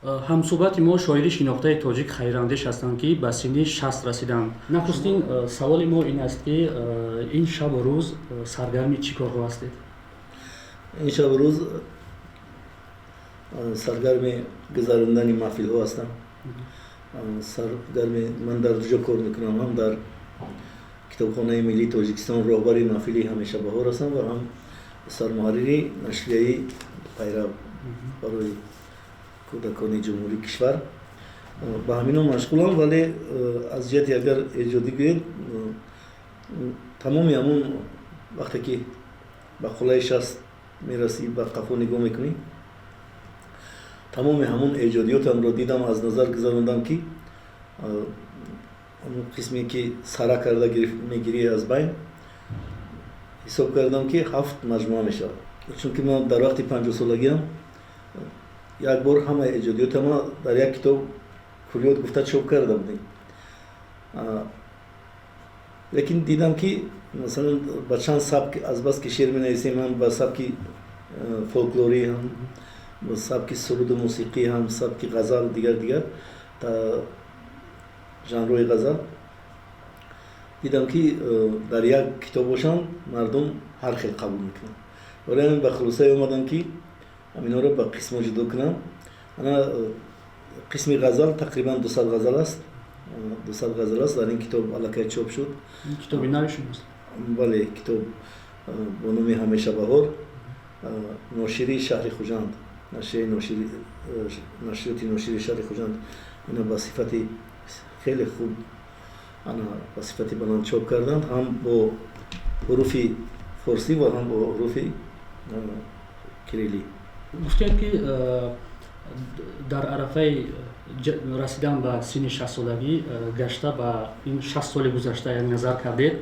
Ҳамсӯҳбати мо шоири шинохтаи тоҷик Хайрандеш ҳастанд, ки ба синни 60 расиданд. Нахустин саволи мо ин аст, ки ин шабу рӯз саргарми чӣ корҳо ҳастед? Ин шабу рӯз саргарми гузарондани маҳфилҳо ҳастам. Саргарми, ман дар ду ҷо кор мекунам: ҳам дар Китобхонаи миллии Тоҷикистон роҳбари маҳфили «Ҳамешабаҳор» ҳастам ва ҳам сармуҳаррири нашрияи «Пайрав» барои кӯдакони ҷумҳурии кишвар. Ба ҳамино машғулам, вале аз ҷиҳати агар эҷодӣ гӯед, тамоми ҳамун вақте ки ба қуллаи 60 мерасӣ, ба қафо нигоҳ мекунӣ, тамоми ҳамун эҷодиётамро дидам, аз назар гузарондам, ки ҳамун қисме ки сара карда мегирӣ, аз байн ҳисоб кардам, ки ҳафт маҷмӯа мешавад, чунки ман дар вақти 50-солагиам як бор ҳамаи эҷодиётама дар як китоб «Куллиёт» гуфта чоп карда будем. Лекин дидам, ки масалан ба чанд сабк, азбаски шеър менависем, ҳам ба сабки фолклорӣ, ҳам ба сабки суруду мусиқӣ, ҳам сабки ғазал, дигар дигар жанрҳои ғазал, дидам, ки дар як китоб бошанд, мардум ҳар хел қабул мекунанд. Барои ҳамин ба хулосае омадам, ки ҳаминҳоро ба қисмҳо ҷудо кунам. Ана қисми ғазал тақрибан 200 ғазал аст, 200 ғазал аст дар ин китоб, аллакай чоп шуд. Китоби нави шумост? Бале, китоб бо номи «Ҳамешабаҳор», ношири шаҳри Хуҷанд, нашриёти ношири шаҳри Хуҷанд ина ба сифати хеле хуб, ана ба сифати баланд чоп карданд, ҳам бо ҳуруфи форсӣ ва ҳам бо ҳуруфи кирилӣ. Гуфтед, ки дар арафаи расидан ба синни 60-солагӣ гашта, ба ин 60 соли гузашта як назар кардед.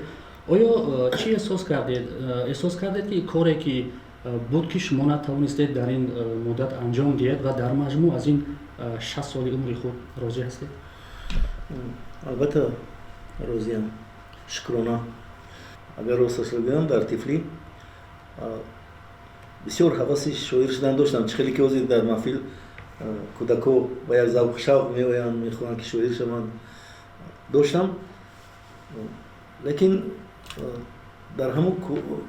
Оё чӣ эҳсос кардед? Эҳсос кардед, ки коре ки буд, ки шумо натавонистед дар ин муддат анҷом диҳед, ва дар маҷмӯъ аз ин 60 соли умри худ розӣ ҳастед? Албатта, розиям, шукрона. Агар росташро гӯям, дар тифлӣ бисёр ҳаваси шоир шудан доштам. Чӣ хеле ки ҳозир дар маҳфил кӯдако ба як завқу шавқ меоянд, мехоҳанд, ки шоир шаванд, доштам. Лекин дар ҳамон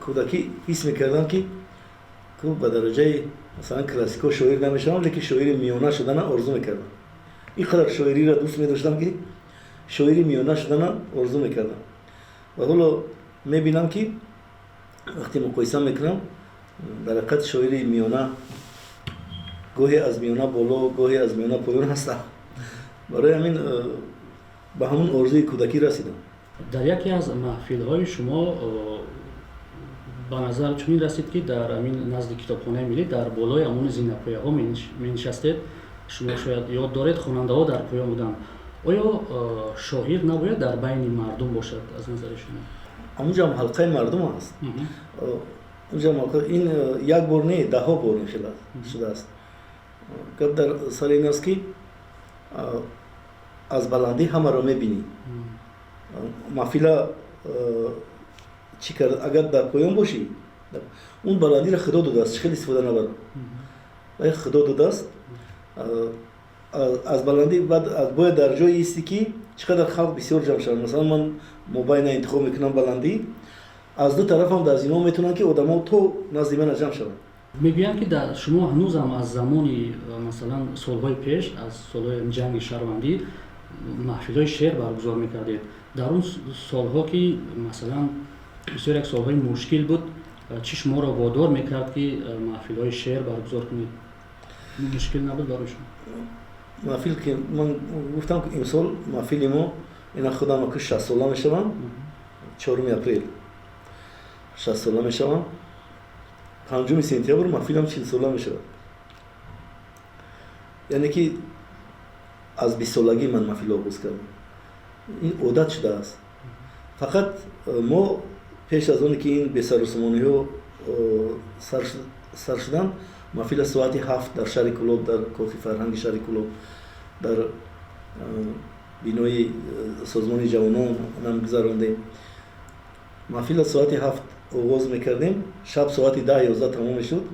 кӯдакӣ ҳис мекардам, ки ба дараҷаи масалан классикҳо шоир намешавам, лекин шоири миёна шудана орзу мекардам. Ин қадар шоириро дӯст медоштам, ки шоири миёна шудана орзу мекардам. Ва ҳоло мебинам, ки вақте муқоиса мекунам, дар ҳақиқат шоири миёна, гоҳе аз миёна боло, гоҳе аз миёна поён ҳастам. Барои ҳамин ба ҳамон орзуи кӯдакӣ расидам. Дар яке аз маҳфилҳои шумо ба назар чунин расид, ки дар ҳамин назди Китобхонаи миллӣ дар болои ҳамони зинапояҳо менишастед. Шумо шояд ёд доред, хонандаҳо дар поён буданд. Оё шоир набояд дар байни мардум бошад, аз назари шумо? Ҳамунҷо ҳам ҳалқаи мардум аст. Ин як бор не, даҳҳо бор ин хел шудааст. Гап дар сари ин аст, ки аз баландӣ ҳамаро мебинӣ. Маҳфила чӣ кард, агар дар поён бошӣ, он баландиро Худо додааст, чӣ хел истифода набарам? Худо додааст. Аз баландӣ баъд бояд дар ҷое истӣ, ки чӣ қадар халқ бисёр ҷамъ шавад. Масалан, ман мобайна интихоб мекунам баландӣ, аз ду тарафам дар зино метавонанд, ки одамо то назди мана ҷамъ шаванд. Мегӯянд, ки шумо ҳанӯзам аз замони, масалан, солҳои пеш, аз солҳои ҷанги шаҳрвандӣ маҳфилҳои шеър баргузор мекардед. Дар он солҳо, ки масалан бисёр як солҳои мушкил буд, чӣ шуморо водор мекард, ки маҳфилҳои шеър баргузор кунед? Мушкил набуд барои шумо? Маҳфил ки ман гуфтам, ки имсол маҳфили мо, ина худам ки 60-сола мешавам, 4-уми апрел 60-сола мешавам, 5-уми сентябр маҳфилам 40-сола мешавад. Яъне ки аз 20-солагӣ ман маҳфил оғоз кардам, ин одат шудааст. Фақат мо пеш аз оне ки ин бесарусомониҳо сар шуданд, маҳфила соати 7 дар шаҳри Кӯлоб, дар Кохи фарҳанги шаҳри Кӯлоб, дар бинои Созмони ҷавонон гузарондем. Маҳфила соати 7 оғоз мекардем, шаб соати 10, 11 тамом мешуд.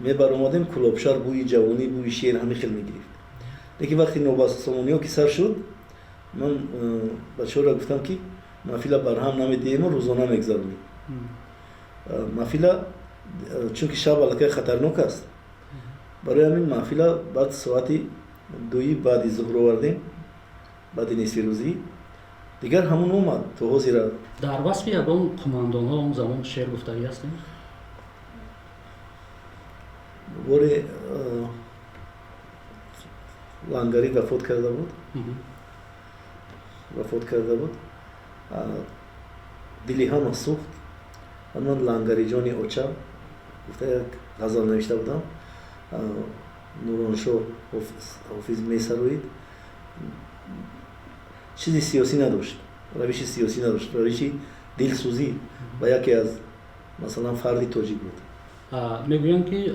Мебаромадем, Кӯлобшаҳр бӯи ҷавонӣ, бӯи шеър ҳамин хел мегирифт. Лекин вақти нобасомониҳо ки сар шуд, ман бачаҳоро гуфтам, ки маҳфила барҳам намедиҳему рӯзона мегзаронем маҳфила, чунки шаб аллакай хатарнок аст. Барои ҳамин маҳфила баъд соати 2-и баъди зуҳр овардем, баъди нисфирӯзӣ. Дигар ҳамун омад то ҳозира. Дар васфи ягон қумандонҳо он замон шеър гуфтагӣ ҳастем? Боре Лангарӣ вафот карда буд, вафот карда буд, дили ҳама сӯхт. Ман «Лангариҷони оча» гуфта як ғазал навишта будам. Нуроншоҳ Ҳофиз месароид. Чизи сиёсӣ надошт, равиши сиёсӣ надошт, равиши дилсӯзӣ ба яке аз, масалан, фарди тоҷик буд. Мегӯянд, ки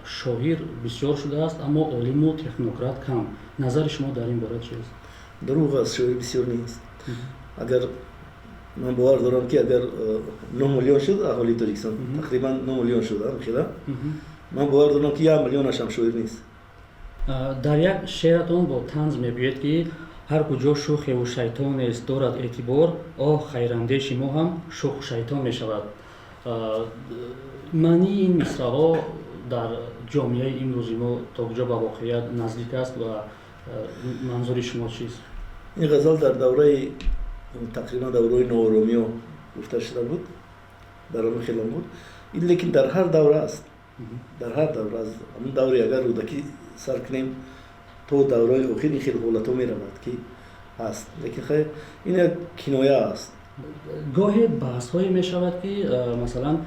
шоир бисёр шудааст, аммо олиму технократ кам. Назари шумо дар ин бора чист? Дурӯғ аст, шоир бисёр нест. Агар ман бовар дорам, ки агар 9 миллион шуд аҳолии Тоҷикистон, тақрибан 9 миллион шуд, хела, ман бовар дорам, ки 1 миллионашам шоир нест. Дар як шеъратон бо танз мегӯед, ки ҳар куҷо шӯхеву шайтонест дорад эътибор, оҳ, хайрандеши мо ҳам шӯху шайтон мешавад. Маънии ин мисраҳо дар ҷомеаи имрӯзи мо то куҷо ба воқеият наздик аст ва манзури шумо чист? Ин ғазал дар давраи, тақрибан давраи нооромиҳо гуфта шуда буд, дар он хелам буд ин. Лекин дар ҳар давра аст, дар ҳар давра, аз ҳамун давре агар Рӯдакӣ сар кунем то давраи охир, ин хел ҳолатҳо меравад, ки ҳаст. Лекин хайр, ин як киноя аст. Гоҳе баҳсҳое мешавад, ки масалан,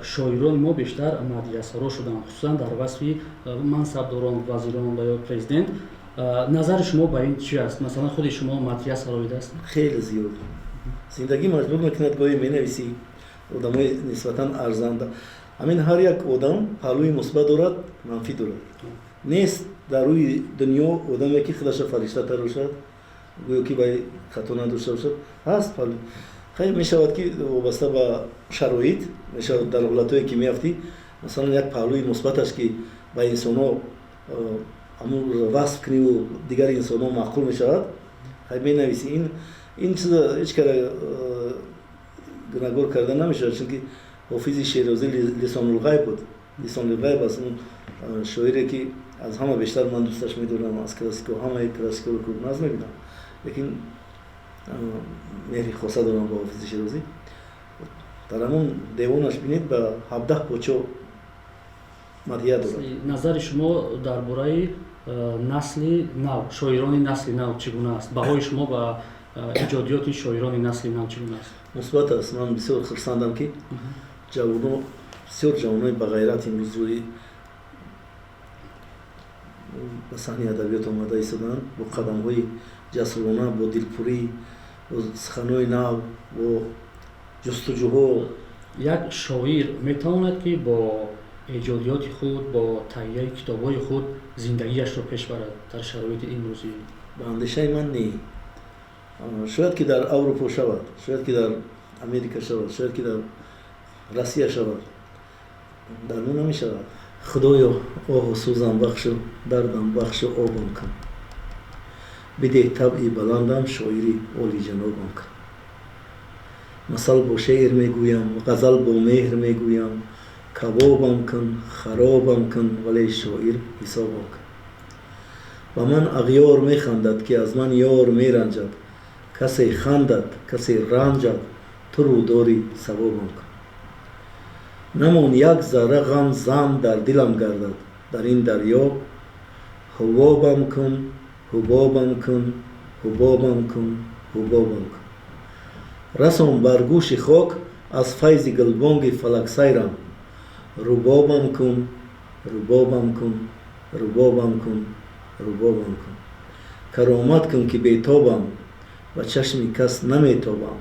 шоирони мо бештар мадҳиясаро шуданд, хусусан дар васфи мансабдорон, вазирон ва ё президент. Назари шумо ба ин чи аст? Масалан, худи шумо мадҳия сароидааст? Хеле зиёд. Зиндагӣ маҷбур мекунад, гоҳе менависӣ одамои нисбатан арзанда. Ҳамин ҳар як одам паҳлӯи мусбат дорад, манфӣ дорад. Нест дар рӯи дунё одаме, ки худаша фаришта тарошад, гӯё ки вай хато надошта бошад. Ҳаст паҳлӯ. Хайр, мешавад, ки вобаста ба шароит мешавад, дар ҳолатҳое ки меафтӣ, масалан, як паҳлӯи мусбаташ, ки ба инсонҳо ҳамун васф куниву дигар инсонҳо маъқул мешавад, хайр, менависӣ. Ин чиза ҳеҷ кара гунаҳгор карда намешавад, чунки Ҳофизи Шерозӣ лисонулғайб буд, лисонулғайб аст. Он шоире, ки аз ҳама бештар ман дӯсташ медорам аз классико, ҳамаи классикоро наз мебинам, лекин меҳри хоса дорам ба Ҳофизи Шерозӣ. Дар ҳамон девонаш бинед, ба 17 почо мадҳия дорад. Назари шумо дар бораи насли нав, шоирони насли нав чӣ гуна аст? Баҳои шумо ба эҷодиёти шоирони насли нав чӣ гуна аст? Мусбат аст. Ман бисёр хурсандам, ки ҷавоно, бисёр ҷавонои бағайрат имрӯз рӯи ба саҳни адабиёт омада истоданд, бо қадамҳои ҷасурона, бо дилпурӣ, бо суханҳои нав, бо ҷустуҷӯҳо. Як шоир метавонад, ки бо эҷодиёти худ, бо таҳияи китобҳои худ зиндагиашро пеш барад дар шароити имрӯзӣ? Ба андешаи ман, не. Шояд ки дар Аврупо шавад, шояд ки дар Америка шавад, шояд ки дар Россия шавад, дар мо намешавад. Худоё, оҳу сӯзам бахшу, дардам бахшу, обам кун, бидеҳ табъи баландам, шоири олиҷанобам кун. Масал бо шеър мегӯям, ғазал бо меҳр мегӯям, кабобам кун, харобам кун, вале шоир ҳисобам кун. Ба ман ағёр механдад, ки аз ман ёр меранҷад. Касе хандад, касе ранҷад, ту рӯдори савобам кун. Намон як зарра ғам зам дар дилам гардад, дар ин дарё ҳубобам кун, ҳубобам кун, ҳубобам кун, ҳубобам кун. Расон бар гӯши хок аз файзи гулбонги фалаксайрам, рубобам кун, рубобам кун, рубобам кун, рубобам кун. Каромат кун, ки бетобам, ба чашми кас наметобам.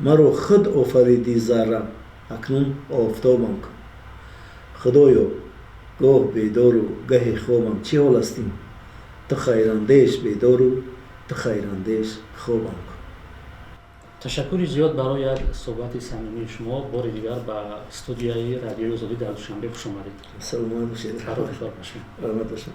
Маро худ офаридӣ зарра, акнун офтобам кун. Худоё, гоҳ бедору гаҳе хобам, чӣ ҳол аст ин? Ту хайрандеш бедору, ту хайрандеш хобам кун. Ташаккури зиёд барои як суҳбати самимии шумо. Бори дигар ба студияи Радиои Озодӣ дар Душанбе хуш омадед. Саломат бошед. Барори кор бошед. Раҳмат бошед.